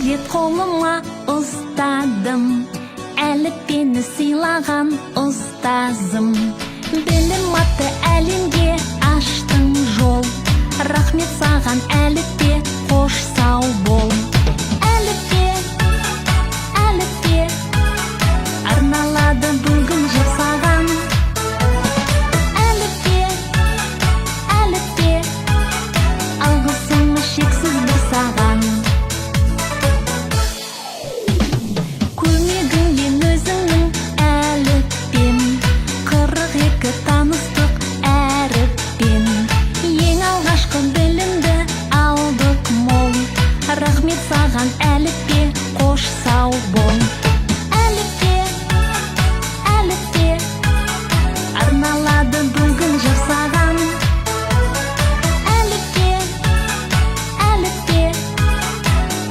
Рет қолыма ұстадым. Әліппені сыйлаған ұстазым. Білім атты әлемге аштың жол. Рахмет саған, әліппе, қош сау бол. Әліппе, әліппе, арналады бүгін жыр саған. Әліппе, әліппе, алғысым шексіз бір саған. Көмегіңмен өзіңнің, әліппем, 42 таныстық әріппен. Ең алғашқы білімді алдық мол. Рахмет саған, әліппе, қош сау бол. Әліппе, әліппе, арналады бүгін жыр саған. Әліппе, әліппе,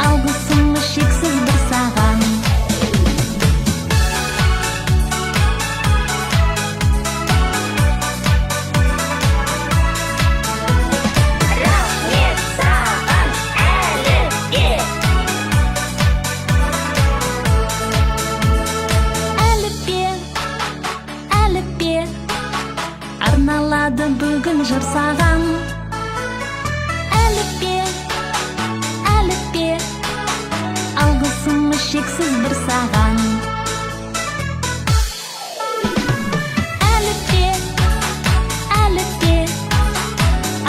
алғысым шексіз бір саған. Рахмет саған, әліппе! Әліппе, әліппе, арналады бүгін жыр саған. Әліппе, әліппе, алғысым шексіз бір саған. Әліппе, әліппе,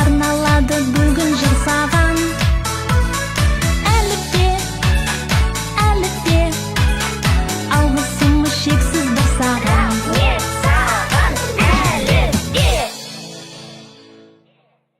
арналады бүгін